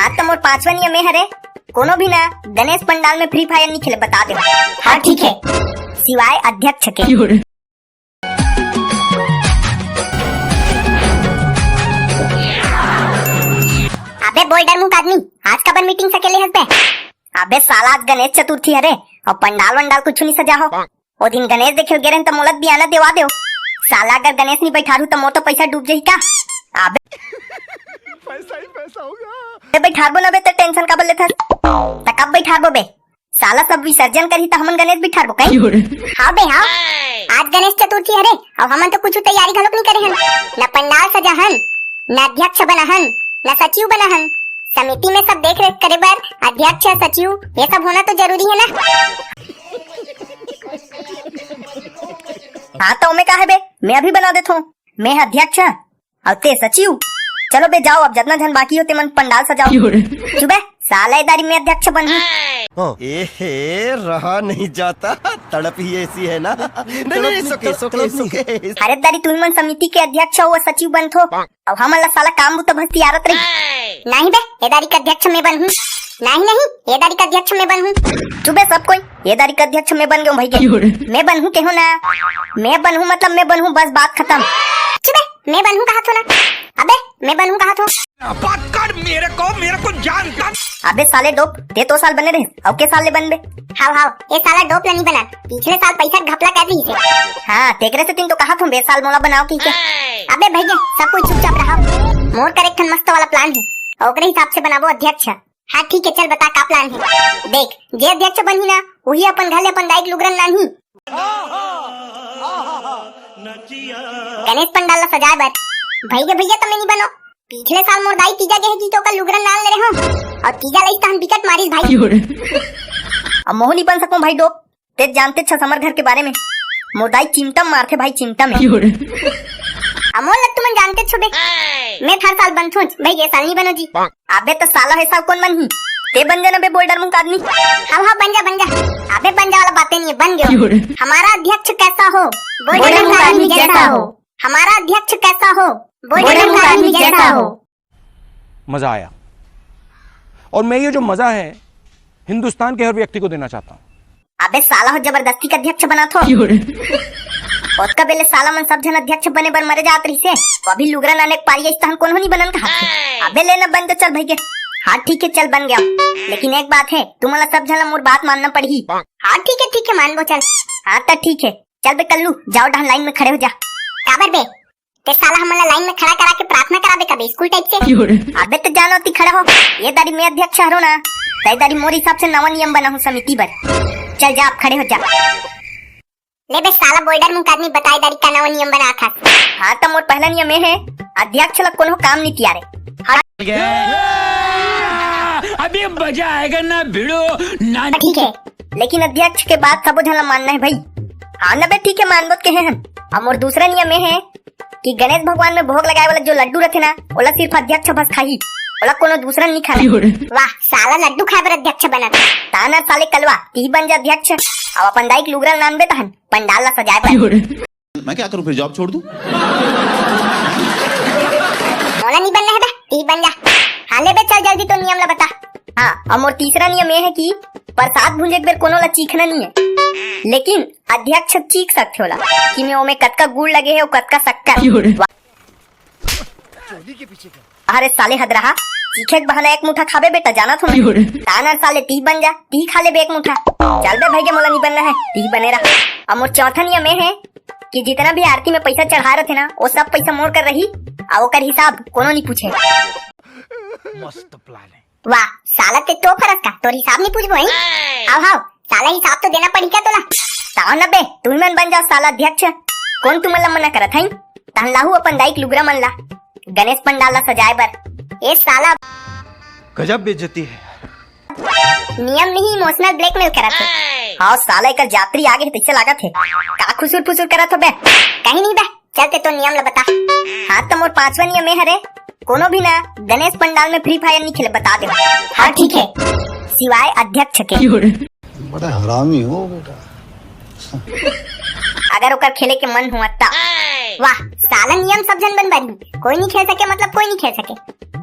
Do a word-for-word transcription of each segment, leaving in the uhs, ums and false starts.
आज तो मोर पांचवा नियम ए हरे, कोनो भी ना गणेश पंडाल में Free Fire नहीं खेले, बता दे। हाँ, ठीक है, सिवाय अध्यक्ष के। अबे बोल्डर मुंह का आदमी, आज काबर मीटिंग सकेले हस बे? अबे साला, आज गणेश चतुर्थी हरे, अउ पंडाल वंडाल कुछ नहीं सजा हो। ओ दिन गणेश देखे गे रहेन त मोला बियाना देवा देव। साला, अगर गणेश नहीं बैठारू त मोर तो पैसा डूब जाही का? अबे पैसा ही पैसा होगा। बे बैठारबो ना बे, ते टेंशन काबर लेथस? त कब बैठारबो बे? साला सब विसर्जन करही त हमन गणेश बिठारबो कहीं? हाँ बे, हाँ। आज गणेश चतुर्थी हरे, अउ हमन तो कुछ तैयारी घलोक नहीं करे हन, न पंडाल सजा हन, न अध्यक्ष बना हन, न सचिव बना हन। समिति में सब देख रेख करे बर अध्यक्ष, सचिव, ये सब होना तो जरूरी है ना। हाँ, तो मैं का है बे, मैं अभी बना देथों। मैं अध्यक्ष, अउ ते सचिव। चलो बे, जाओ, अब जतना झन बाकी हो, ते मन पंडाल सजाओ। चुप बे, साला, ए दारी मैं अध्यक्ष बनहूं। हाँ। ए हे, रहा नहीं जाता, तड़प ही ऐसी है ना। नहीं, नहीं, it's okay, it's okay, it's okay। अरे दारी, तुम मन समिति के अध्यक्ष हो, सचिव बनथो, अउ हमन ला साला काम बुता भस्ती आरत रही। नहीं बे, ए दारी के अध्यक्ष मैं बनहूं। नहीं, नहीं, ए दारी के अध्यक्ष मैं बनहूं। चुप बे सब कोई, ए दारी के अध्यक्ष मैं बन गेंव भई के। मैं बनहूं केहेंव ना, मैं बनहूं मतलब मैं बनहूं, बस बात खतम। चुप बे, मैं बनहूं कहाथों ना। अबे, मैं बनहूं कहाथों। पकड़ मेरे को, मेरे को जानता। अबे साले डोप, ते तो साल बने रहे, अउ के साल ले बनबे? हाव, हाव, ए साला डोप ला नहीं बना, पिछले साल पैसा घपला कर रही से। हाँ, तेकरे सेती तो कहाथों बे, साल मोला बनाव कहिके। अबे भैया, सब कोई चुपचाप रहा। मोर कर एक ठन मस्त वाला plan है, ओकरे हिसाब से बनाबो अध्यक्ष। हाँ ठीक है, चल बता का plan है। देख, जे अध्यक्ष बनही ना, वही अपन घर ले अपन दाई के लुगरा ल लानही। गणेश पंडाल ला सजाए बर। भई गे भैया, त मैं नहीं बनो। पिछले साल मोर दाई तीजा गे हे जी, तो ओकर लुगरा ल लान ले रहे हंव। अउ तीजा लइस तहन बिकट मारिस भाई। अब महूं नहीं बन सकंव भाई डोप। ते जानते छस हमर घर के बारे में, मोर दाई चिमटा मारथे भाई, चिमटा में। अमोल ला तुमन जानते छो बे, मैं हर साल बनथों भाई, ये साल नहीं बनो जी। अबे त साला हे साल कोन बनही? ते बन जा ना बे बोल्डर मुंह का आदमी। हाव हाव बन जा बन जा। अबे बन जा वाला बातें नहीं है, बन गयो। हमारा अध्यक्ष कैसा हो? बोल्डर मुंह का आदमी जैसा हो। हमारा अध्यक्ष कैसा हो? बोल्डर मुंह का आदमी जैसा हो। मजा आया। और मैं ये जो मजा है हिंदुस्तान के हर व्यक्ति को देना चाहता हूँ। अबे साला हो, जबरदस्ती के अध्यक्ष बनाथो। ओतका बेले साला मन सब झन अध्यक्ष बने बर मरे जात रहिसे, तो अभी लुगरा लाने के पारी आइस तहन कोनो नहीं बनन कहा। अबे लेना बन जा, चल भई गे। हाँ ठीक है, चल बन गया, लेकिन एक बात है, तुमन ला सब झन ला मोर बात मानना पड़ही। हाँ ठीक है ठीक है, मानबो चल। हाँ त ठीक है, चल बे कल्लू, जाओ डहन लाइन में खड़े हो जा। काबर बे? ते साला हमन ला लाइन में खड़ा करा के प्रार्थना कराबे कबे स्कूल टाइप से? अबे त जानो ती खड़ा हो, ये दारी मैं अध्यक्ष हरो ना, तय दारी मोर हिसाब से नवा नियम बनाहूं समिति बर। चल जा, आप खड़े हो जा। ले बे साला बोल्डर मुंह का आदमी, बताए दारी का नवा नियम बना था। हाँ त मोर पहला नियम ये है, अध्यक्ष ला कोनो काम नहीं तियारे। हाँ। अभी मजा आएगा ना भिड़ो ना। ठीक है, लेकिन अध्यक्ष के बात सबो झन ला मानना है भाई। हाँ न बे, ठीक है, मानबो त केहे हन। अब मोर दूसरा नियम ये है कि गणेश भगवान में भोग लगाए वाला जो लड्डू रथे ना, ओला सिर्फ अध्यक्ष बस खाही, ओला कोनो दूसरा नहीं खाना। वाह, साला लड्डू खाए बर अध्यक्ष बनत। ताना साले कलवा, ती बन जा अध्यक्ष। अब अपन दाई के लुगरा ल लानबे तहन पंडाल ला सजाए बर। मैं क्या करूं फिर, जॉब छोड़ दूं? मोला नहीं बनना है बे, ती बन जा। हाँ ले बे, चल जल्दी तो नियम ला बता। हाँ, अब मोर तीसरा नियम ये है कि प्रसाद भुंजे के बेर कोनो ला चीखना नहीं है, लेकिन अध्यक्ष चीख सकथे ओला कि मैं ओमे कतका गुड़ लगे है अउ कतका शक्कर। अरे साले हदरहा, चीखे के बहाना एक मुठा खाबे बेटा, जाना थो मैं। ताना साले ती बन जा, ती खा लेबे एक मुठा। चल बे भई गे, मोला नहीं बनना है, ती बने रहा। अब मोर चौथा नियम ये है कि जितना भी आरती में पैसा चढ़ा रहे थे ना, वो सब पैसा मोर कर रही, अउ ओकर हिसाब कोनो नहीं पूछे। मस्त प्लान है। वाह साला, ते तो फरस का तोर हिसाब नहीं पूछबो है। हाव हाव, साला हिसाब तो देना पड़ी क्या तोला? ताव न बे, तुम मन बन जाओ साला अध्यक्ष। कोन तुमन ला मना करत है? तहन लाहू अपन दाई के लुगरा मन ला, गणेश पंडाल ला सजाए बर। ए साला, गजब बेइज्जती है। नियम नहीं, इमोशनल ब्लैकमेल करत है। हाँ साला, एकर जात्री आगे है, तैसे लागत है। का खुसुर फुसुर करत हो बे? कहीं नहीं बे, चल ते तो नियम ला बता। हाँ तो मोर पांचवा नियम ये हरे, कोनो भी ना गणेश पंडाल में फ्री फायर नहीं खेले, बता दे। हाँ ठीक है, सिवाय अध्यक्ष के। बड़ा हरामी हो बेटा। अगर ओकर खेले के मन हुआ ता। वाह, साला नियम सब झन बन बारी। कोई नहीं खेल सके, मतलब कोई नहीं खेल सके।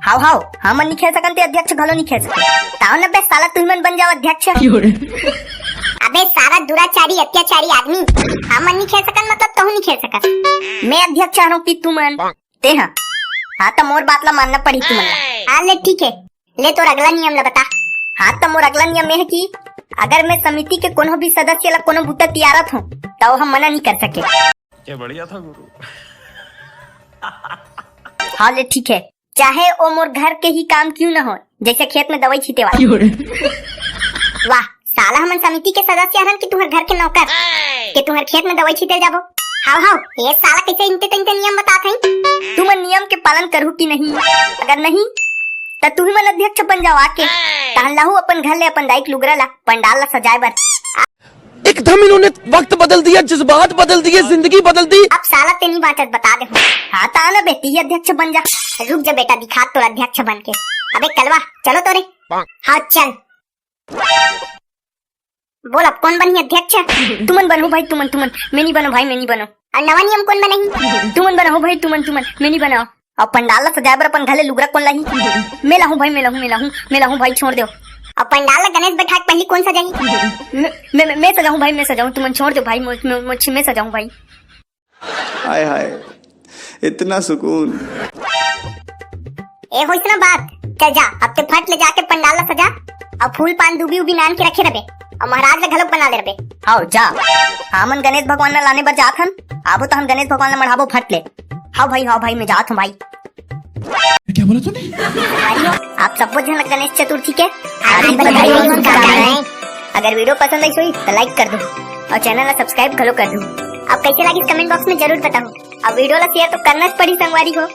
हाव, हाव, हमन नहीं खेल सकन ते अध्यक्ष घलो नहीं खेल सके। ताव न बे साला, तुही मन बन जाव अध्यक्ष। अबे साला दुराचारी, अत्याचारी आदमी, हमन नहीं खेल सकन, मतलब तहू नहीं खेल सकस। मैं अध्यक्ष हरंव कि तुमन? ते हा। हाँ, त मोर बात ला मानना पड़ी तुमन ला। हाँ, ले ठीक है, ले तोर अगला नियम ला बता। हाँ, त मोर अगला नियम ये है कि अगर मैं समिति के कोनो भी सदस्य ला कोनो बुता तियारत हूँ, त वो हम मना नहीं कर सके। ये बढ़िया था गुरु। हाँ, ले ठीक है, चाहे वो मोर घर के ही काम क्यों न हो, जैसे खेत में दवाई छीटे वाला। वाह, साला हमन समिति के सदस्य हरन कि तुहर घर के नौकर, कि तुहर खेत में दवाई छीटे जाबो। हाव, हाव, ये साला कैसे इनते तनते नियम बतात हई? तुमन नियम के पालन करहू कि नहीं? अगर नहीं, त तुही मन अध्यक्ष बन जाव आके। तहन लाहू अपन घर ले अपन दाई के लुगरा ला, पंडाल ला सजाए बर। एकदम इन्होंने वक्त बदल दिया, जज्बात बदल दिए, जिंदगी बदल दी। अब साला ते नहीं बाँचस, बता दे। हाँ, त आना बेटी, अध्यक्ष बन जा। रुक जा बेटा, दिखा तोर अध्यक्ष बन के। अबे कलवा, चलो तो रे। हाँ, चल। बोल, अब कौन बनही अध्यक्ष? तुमन बनहू भाई, तुमन, तुमन। मैं नहीं बनों भाई, मैं नहीं बनों। अउ नवा नियम कौन बनही? तुमन बनहू भाई, तुमन, तुमन। मैं नहीं बनों। अउ पंडाल ला सजाए बर अपन घर ले लुगरा कौन लाही? मैं लाहूँ भाई, मैं लाहूँ, मैं लाहूँ, मैं लाहूँ भाई, छोड़ देव। अउ पंडाल ला गणेश बैठा के पहली कौन सजाही? मैं, मैं, मैं, मैं सजाहूँ भाई, मैं सजाहूँ, तुमन छोड़ देव भाई, मो-, मो-, मोची मैं सजाहूँ भाई। हाय हाय, इतना सुकून। ए, होइस ना बात, चल जा, अब ते फट ले जाके पंडाल ला सजा, अउ फूल पान दूबी उबी नान के रखे रबे, अउ महाराज ला घलोक बना ले रबे। हाव, जा, हमन गणेश भगवान ला लाने बर जात हन, आबो त हम गणेश भगवान ला मढ़ाबो फट ले। हाव भाई, हाव भाई, मैं जात हूँ भाई। क्या बोला तूने? संगवारी हो, आप सबो झन ला गणेश चतुर्थी के हार्दिक बधाई हो, शुभकामनाएं। अगर video पसंद आइस होही त like कर दो अउ channel ला subscribe घलो कर दो। अब कैसे लागिस comment box में जरूर बताओ। अब video ला share तो करना च पड़ी संगवारी हो।